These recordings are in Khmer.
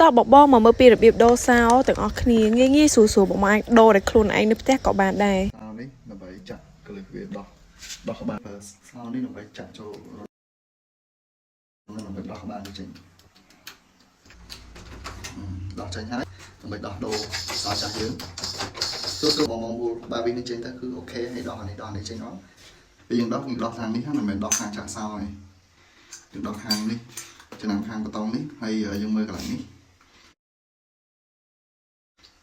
តោះបបងមកមើលពីរបៀបដូរសោទាំងអស់គ្នាងាយងាយស្រួលស្រួលបងអាចដូរដោយខ្លួនឯងនៅផ្ទះក៏បានដែរ សោនេះដើម្បីចាក់កលឹះវាដោះដោះក្បាលសោនេះដើម្បីចាក់ចូលដើម្បីដោះក្បាលនេះចេញដោះចេញហើយដើម្បីដោះដូរសោចាស់យើងស្រួលស្រួលបងបងមូលក្បាលវិញនេះចេញទៅគឺ OK ហើយដោះអានេះដោះនេះចេញអត់ពេលយើងដោះយើងដោះខាងនេះហ្នឹងមិនមែនដោះខាងចាក់សោទេយើងដោះខាងនេះចំណាំខាងបតងនេះហើយយើងមើលកន្លែងនេះ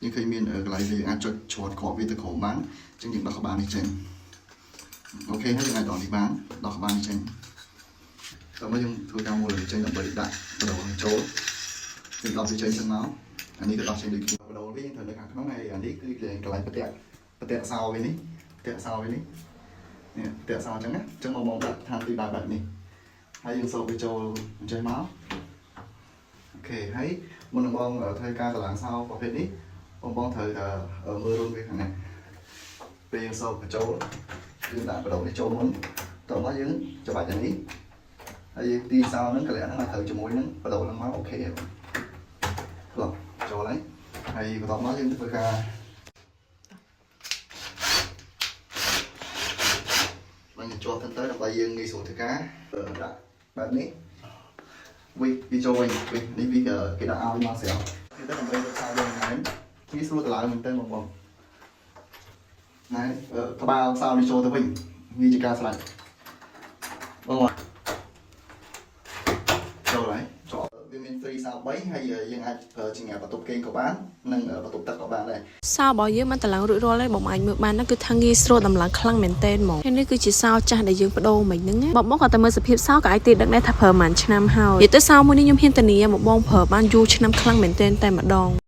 យើងឃើញមានកន្លែងវាអាចចុចច្រត់គ្រាប់វាទៅក្រោមបានអញ្ចឹងយើងដោះក្បាលនេះចេញ OK ហើយយើងអាចដោះនេះបានដោះក្បាលនេះចេញតោះមកយើងធ្វើការមូលនេះចេញដើម្បីដាក់បដូលចូលយើងដោះវាចេញសិនមកអានេះក៏ដោះចេញដូចគ្នាបដូលវាយើងត្រូវនៅខាងក្នុងហើយអានេះគឺកន្លែងប្រតាក់ប្រតាក់សោវានេះប្រតាក់សោវានេះនេះប្រតាក់សោអញ្ចឹងណាអញ្ចឹងមកមកដាក់ឋានទីបែបបែបនេះហើយយើងសូកវាចូលអញ្ចឹងមក OK ហើយមុននឹងបងធ្វើការតម្លើងសោប្រភេទនេះបងបងត្រូវតែមើលរុនវាខាងនេះពេលយើងសូកបញ្ចូលយើងដាក់បដូលនេះចូលមុនតោះមកយើងច្បាច់អានេះហើយយើងទីសោហ្នឹងកលៈហ្នឹងឲ្យត្រូវជាមួយនឹងបដូលហ្នឹងមក OK ហើយបងធ្លាប់ចូលហើយហើយបន្ទាប់មកយើងធ្វើការបានជាប់ទៅដើម្បីយើងងាយស្រួលធ្វើការដាក់បែបនេះ វិវាចូលវិញវិញនេះវាគេដាក់ឲ្យមកស្រាប់គេទៅដើម្បីរក្សាយើងហ្នឹងងាយស្រួលតម្លើងមែនតើបងបងណែក្បាលសោនេះចូលទៅវិញវាជាការស្រេចបងបងចូលហើយចូលវាមាន free សោ3ហើយយើងអាចប្រើជាបន្ទប់គេងក៏បាននិងបន្ទប់ទឹកក៏បានដែរ សោរបស់យើងបានតម្លើងរួចរាល់ហើយបងអាចមើលបានណាគឺថាងាយស្រួលតម្លើងខ្លាំងមែនទែនហ្មងហើយនេះគឺជាសោចាស់ដែលយើងបដូរមិញហ្នឹងណាបងបងក៏តែមើលសភាពសោក៏អាចទាយដឹងដែរថាប្រើប្រហែលឆ្នាំហើយនិយាយទៅសោមួយនេះខ្ញុំហ៊ានធានាមកបងប្រើបានយូរឆ្នាំខ្លាំងមែនទែនតែម្ដង។